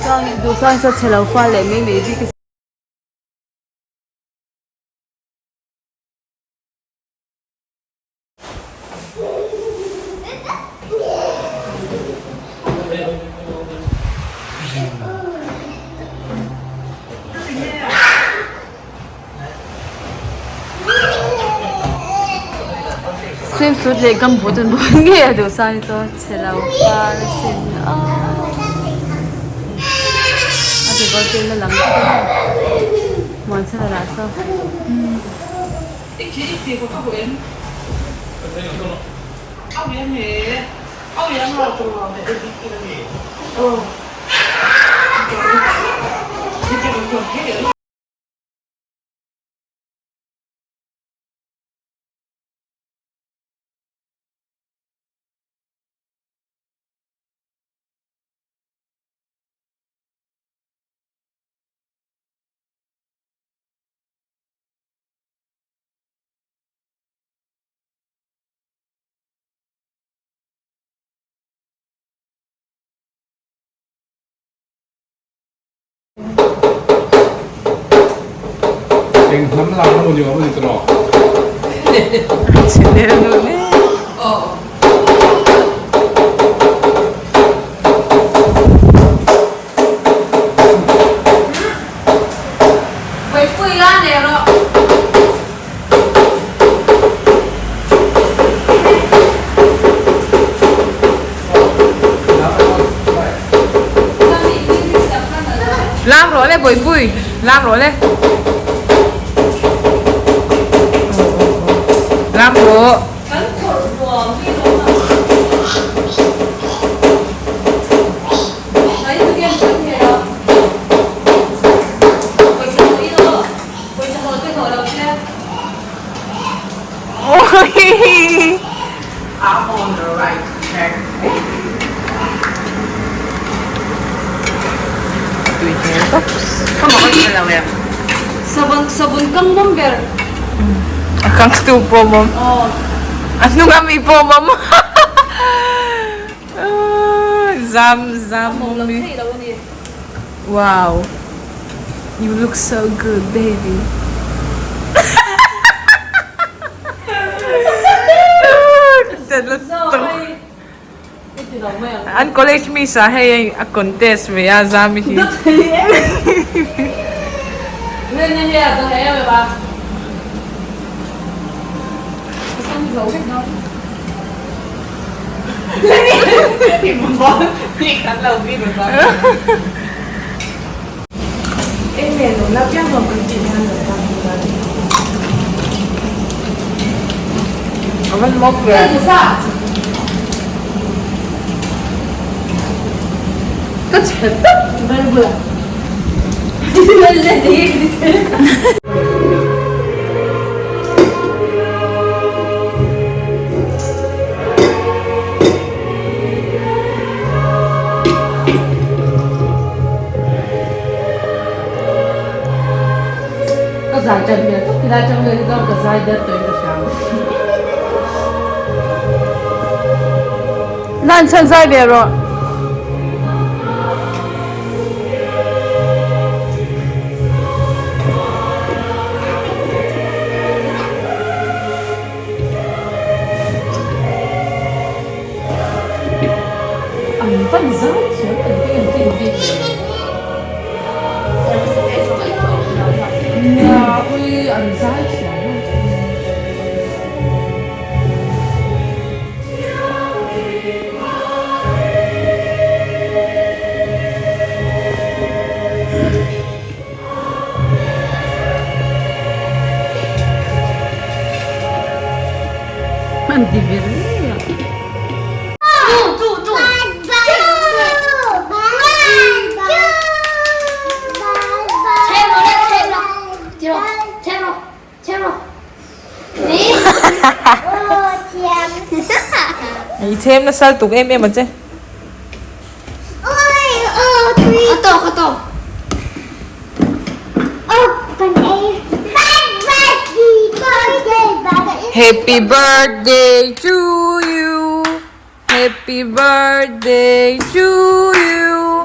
Duhsang duhsang saw chhe lo fal leh mai mai bik a Swimsuit leh gumboot an bun ngei a duh sang hi chu chhe lo far asin aw a kekawr te la lang vek a muan chhan a lah saw. Eng hnam lam emaw ni awm a ni tawh. Lam rawh le Bawihpui, lam rawh le. Lam rawh. I'm on the right track. Tui hmel tawp. Ka mawh i lo em? Savun savun kang mawm ber. A kang tu pawh mawm. A hnung a mi pawh mawm. Zam zam mawm i. Wow. You look so good baby. An college miss ah hei a contest ve a Zami hi. Ka zai tan hmel tak tilai atang vel hi chuan ka zai der tawhin ka hria. Lan chhan zai ve rawh. An van zai thiam kan tih an tih bik le. Nia ui an zai thiam a. An ti ve reng a. I chhem nasa tuk em em a che. Happy birthday to you Happy birthday to you.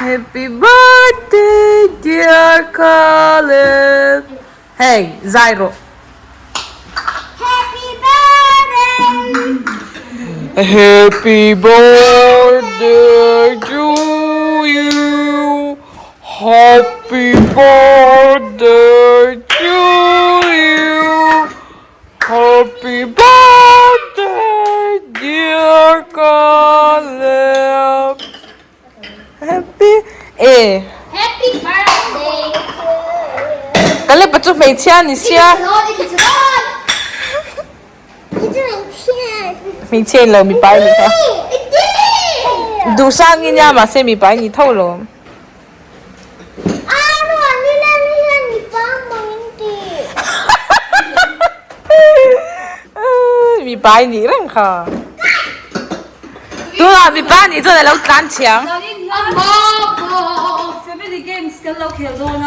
Happy birthday dear Caleb. Hey, zai rawh. Happy birthday. Happy birthday to you. Happy birthday to you. Happy birthday dear Caleb. Happy e. Happy birthday to you. Caleb a chu hmeichhia ni sia. Hmeichhia in lo mipa i ni kha. Duhsang i nia mahse mipa i ni tho lo. Mipa i nih reng kha. Tunah mipa nih chuan a lo tlan thiam. Family games kan lo khel dawn a.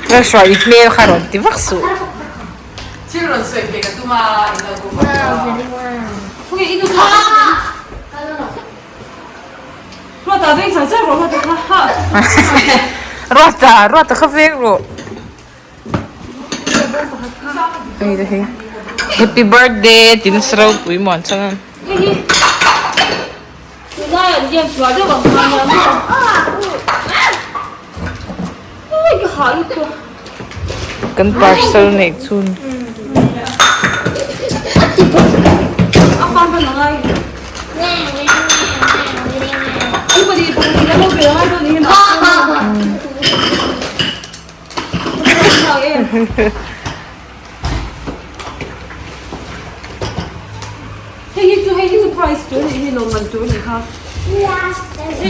Ka hruai i hmel kha rawn ti vak suh. Thil rawn sawi ve ka tum a, in lo ku vak Ruata veng char char rawh Ruata kha ha. Ruata, Ruata kha veng rawh. Hei te hi. Happy birthday tin nasa ropui muan chang a. Hei hi. Tunlai an game sual deuh ang kha nia maw. Ui ka hah lutuk. Kan parcel neih chhun. A fan fan a ngai. An pahnih pahnih a lo ve a ngai dawn ni hi mahse.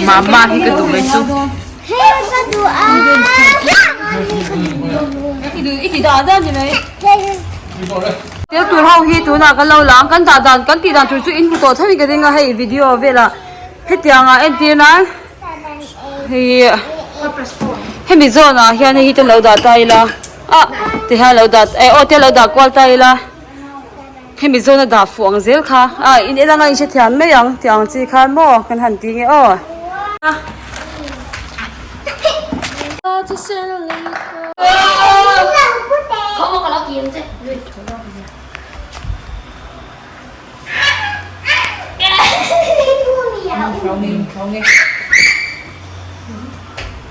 Mama hi ka duh mai chu. Tel tur ho hi tunah kan lo la ang kan dah dan kan tih dan tur chu in hmu tawh tho in ka ring a hei video velah hetiang ah entir nan. Hei hemi zawn ah hian hei hi te lo dah ta ila ah ti hian lo dah eh aw te lo dah kual ta ila hemi zawn a dah fuh ang zel kha ah in en anga in hrethiam mai ang tih ang chi khan maw kan han ti nge aw.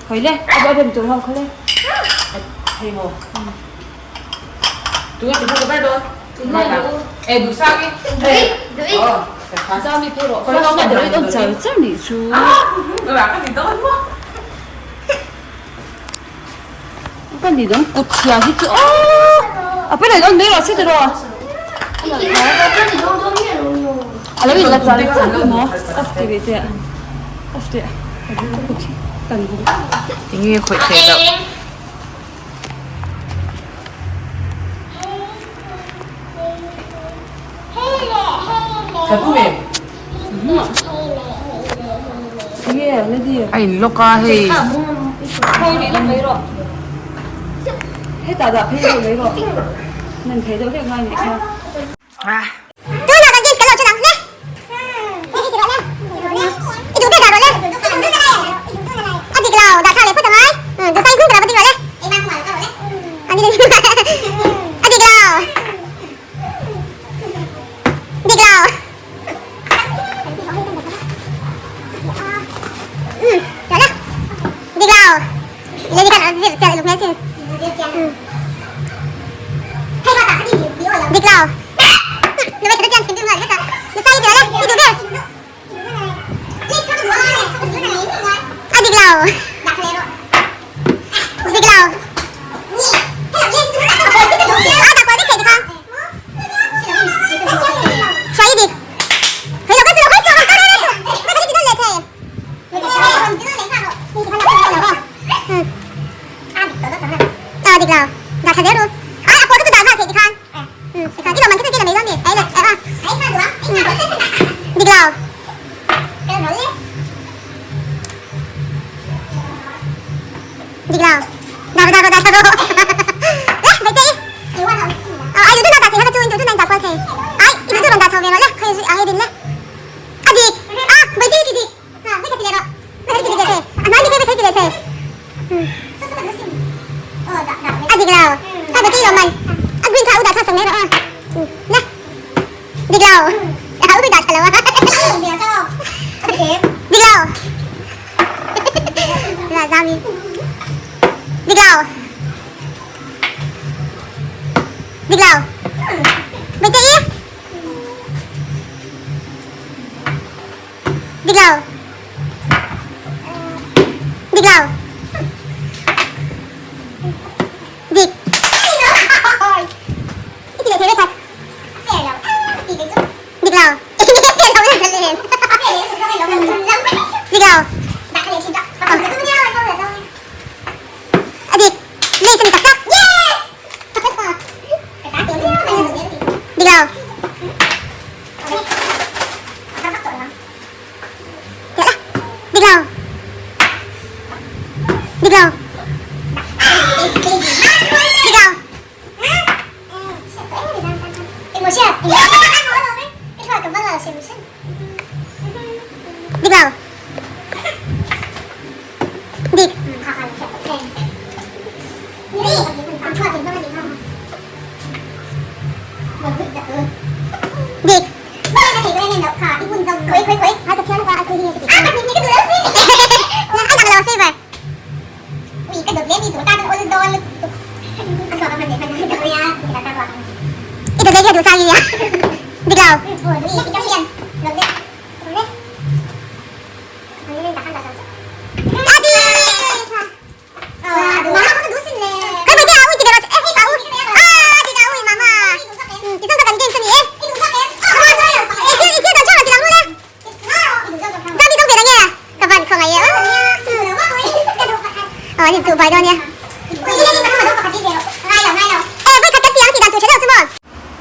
Khoi le a bem tur ho khoi le Hei maw Tu nge ti hmasa ber dawn E duh sang i Zami phei rawh Khoi lo ma deuh in char char nih chu Ka ni dawn maw Ka ni dawn kut chhia hi chu aww A pawi lo in mai rawh se tiraw A lo in la char char duh maw off ti ve teh off teh Tinge khawih theih loh. A in lock a hei.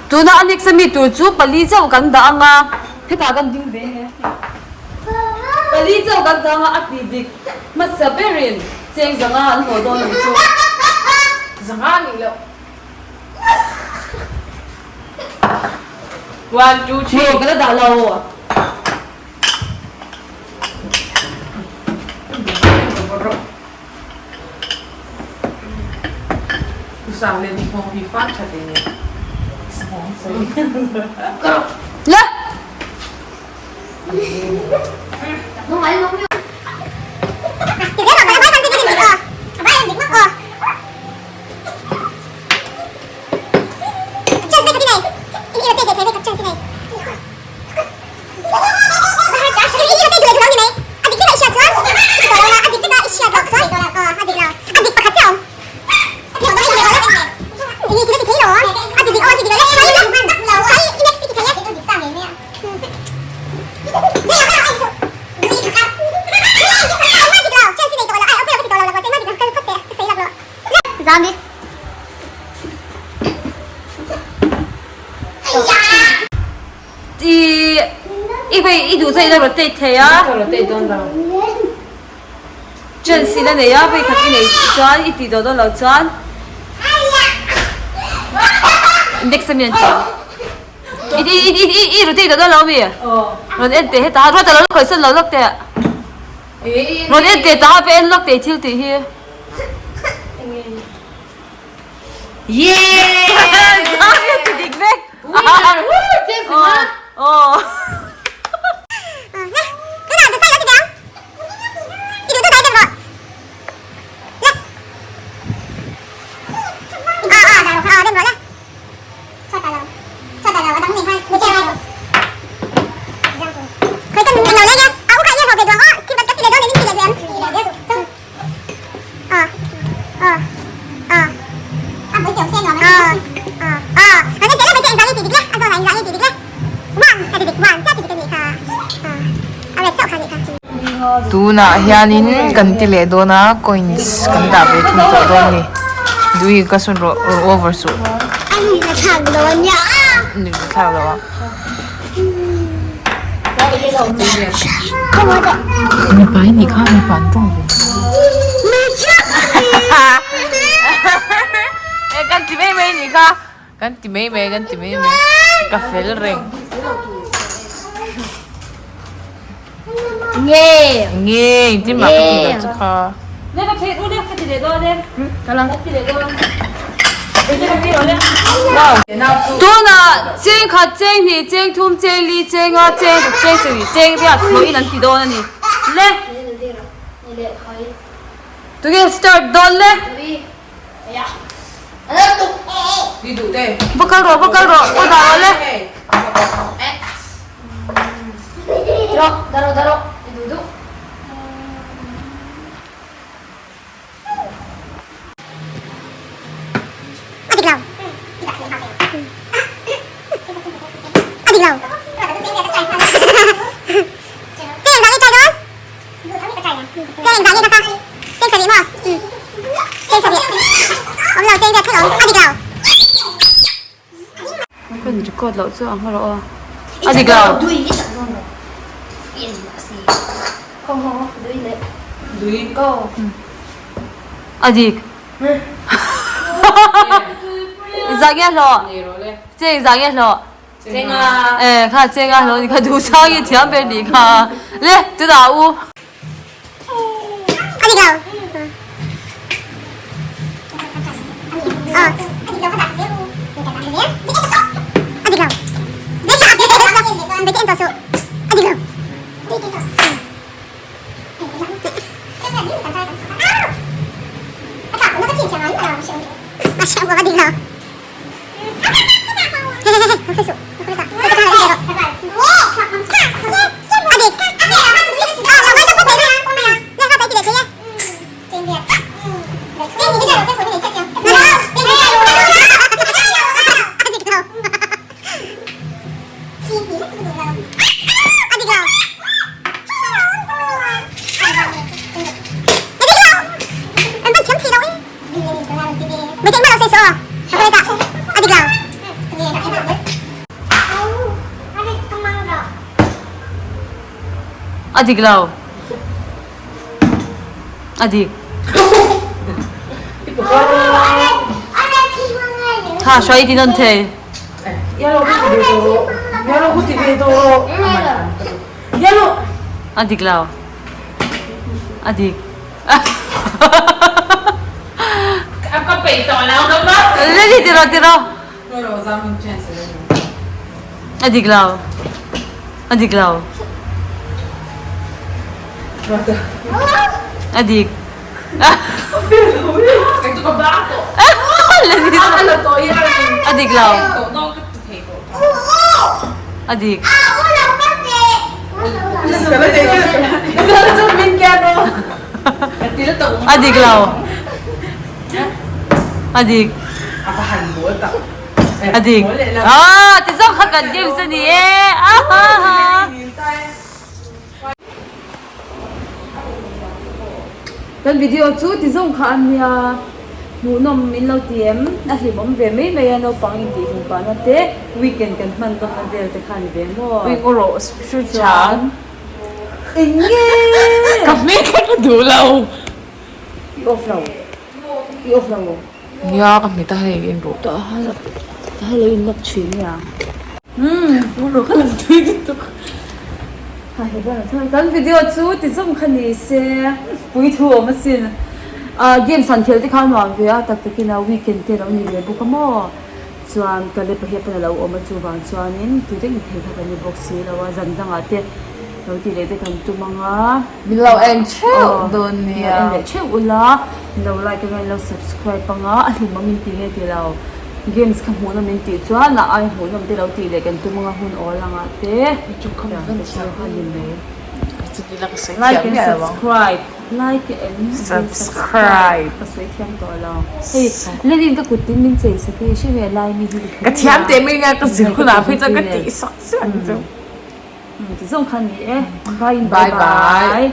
Tuna a next ami tur chu pali chauh kan dah ang a, hetah kan ding ve nge pali chauh kan dah ang a, a ti dik hmasa berin cheng zanga an haw dawn ang chu. Zanga nih loh. One, two, three. Maw ka la dah lo. La. I i vei i duh zai la rotate thei a. Ka rotate dawn lo. Chance i la nei a vei khat i nei chuan i tih dawn dawn lo chuan next ami an ti ang. I i i i i rotate dawn lo ami? Rawn en teh hetah ruat a lo la khawih sawn lo lawk teh. Rawn en teh tah a va en lawk teh thil tih hi. Yeeeee! Zai a ti dik vek! Winner! Woo! Chiang si ma! Aw. Tunah hianin kan ti leh dawn a coins kan dah ve thung tawh dawn a ni Dui ka sawn rawh over suh ni thlak lo a. Mipa hi nih kha mipa an tawng ve e kan ti mai mai nih kha kan ti mai mai kan ti mai mai ka fel reng Nge nge engtin mah ka ti lo chu kha Ne ka phei u ne ka ti leh dawn e ka lang ka ti leh dawn. Tunah cheng khat, cheng hnih, cheng thum, cheng li, cheng nga, cheng ruk, cheng sarih, cheng riat hlawhin an ti dawn a ni. Le! Tunge start dawn le? Va kal rawh, va kal rawh, va dah rawh le. Kan record loh chu ang rawh aw. A dik lo. A dik. Zah nge hlawh? Cheng zah nge hlawh? Chenga. Eh kha chenga hlawh ni kha duh chang i thiam ber ni kha. Le tunah u. A dik lo. A dik. Ha hruai ti nawn thei. A dik lo. A dik. Ka peih tawh lo ka va. Ready ti rawh ti rawh. A dik lo. A dik lo. A dik. A dik lo. A dik. A dik lo. A dik. A dik. Ah, ti zawk kha kan games a ni e. Kan video chu ti zawng kha a nia. Hmuhnawm min lo ti em? A hlimawm ve mai mai a, naupang intih hlim pahna te, weekend kan hman dawmna vel te kha a ni ve maw? Ui ngaw rawh Chuan eng nge? Ka hmel kha ka duh lo. I off lo. I off lo. Nia ka hmet a hei in rawh. Tah a lo in lock thin nia. Umm ngaw rawh ka lo tui lutuk. Kan video chu ti zawm kha ni se pui thu awm asin. Games han khelh te kha a nuam ve a, tak takin a weekend te lo ni ve bawk a maw. Chuan Caleb-a hi a pawn a lo awm a chuvang chuanin ti reng thei kha kan ni bawk si lo a, zan dangah te lo tih leh te kan tum ang a. Min lo en theuh dawn nia. Min lo en leh theuh ula, min lo like anga in lo subscribe anga a hlimawm in ti nge ti lo. Games kha hmuhnawm in tih chuan a ai hmuhnawm te lo tih leh kan tum anga hun awl anga te tiang te chu a ni mai. Like and subscribe like and subscribe ka sawi thiam tawh lo hei Lenin ka kut tin min chei sak hei hre ve lai mi hi ka thiam teh mai nia ka zir hunah phei chuan ka tih sak chiah ang chu ti zawng kha ni e bye in bye bye.